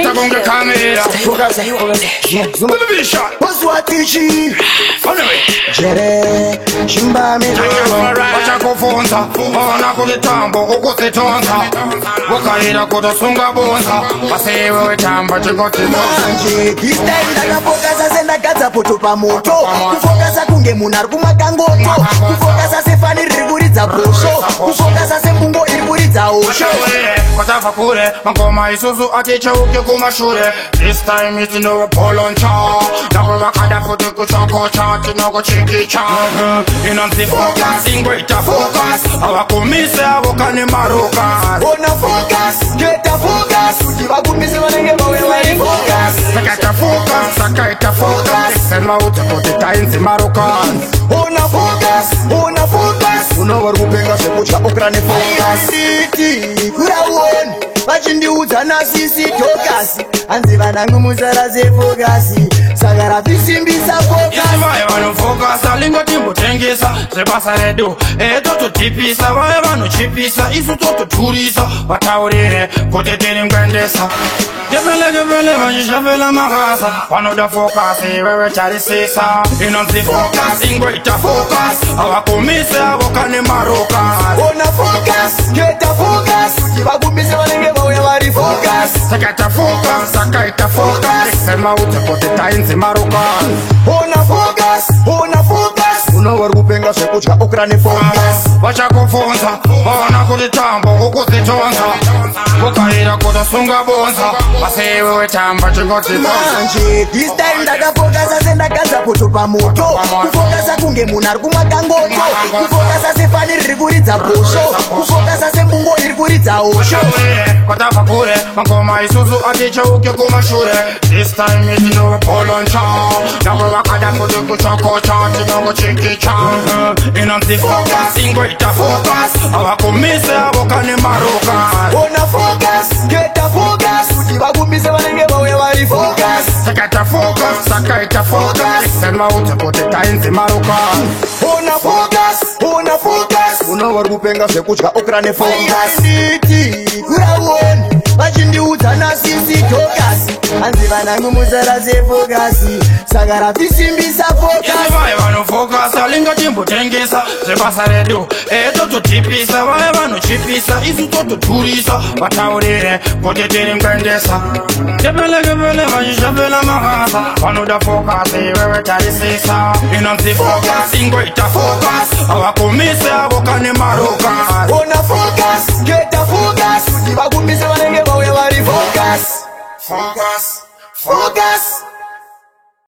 Itakunge kamera. Focus, focus, zoom. Television. Oswatichi Anyway. Jere Shimbami. Vachakufunza vaona kumitambo kukusitonza wakaira kutosunga bonza asi iwe wetamba chingotibonza. Manje this time ndakafokasa sendagadza poto pamoto, kufokasa kunge munhu ari kumakangoto, kufokasa sefani riri kuridza bhosvo, kufokasa sembungo iri kuridza hosho. Kwatabva kure mangoma isusu aticheuke kumashure. This time itinowapoloncha navo vakada futi kuchokocha tinokuchikicha. Inonzi focus, ingoita focus, havakumise avo kane marokas. Ona focus, geta focus, kuti vakumise vanenge vauya vari focus. Sakaita focus, sakaita focus, semaudza kuti tainzi marokas. Ona focus, ona focus, uno vari kupenga zvekudya okra nefocus. Iti kurauoni vachindiudza nasisi tokasi, hanzi vanangu musara sefocus, saka ratisimbisa focus. Isi vaye vanofokasa lingatimbotengesa zvebasa redu etototipisa, vaye vanochipisa isu tototurisa, vataurire kuti tiri ngwendesa kepele vachishafela makasa vanoda focus, iwewe tarisisa inonzi focus, ingoita focus, havakumise avo kane marokas. Ona focus, geta focus, kuti vakumise vanenge vauya vari focus. Sakaita focus, sakaita focus, semaudza kuti tainzi marokas. Ona focus, ona focus, uno vari kupenga zvekudya okra nefocus. Vachakufunza vaona kuti tambo kukusitonza ukaira kutosunga bonza asi iwe wetamba chingotibonza. Manje this time ndakafokasa sendagadza poto pamoto, kufokasa kunge munhu ari kumakangoto, kufokasa sefani riri kuridza bhosvo, kufokasa sembungo iri kuridza hosho. Kwatabva kure mangoma isusu aticheuke kumashure. This time itinowapoloncha navo vakada kuti kuchokocha tinokuchikicha. Inonzi focus, ingoita focus, havakumise avo kane marokas. Ona focus, geta focus, kuti vakumise vanenge vauya vari focus. Sakaita focus, sakaita focus, semaudza kuti tainzi marokas. Ona focus, ona focus, uno vari kupenga zvekudya okra nefocus. Iti kurauoni vachindiudza nasisi tokasi, hanzi vanangu musara sefocus, saka ratisimbisa focus. Vaye vanofokasa lingatimbotengesa zvebasa redu etototipisa, vaye vanochipisa isu tototurisa, vataurire kuti tiri ngwendesa kepele vachishafela makasa vanoda focus, iwewe tarisisa inonzi focus, ingoita focus, havakumise avo kane marokas. Ona focus, geta focus, kuti vakumise vanenge vauya vari focus. Focus. Focus.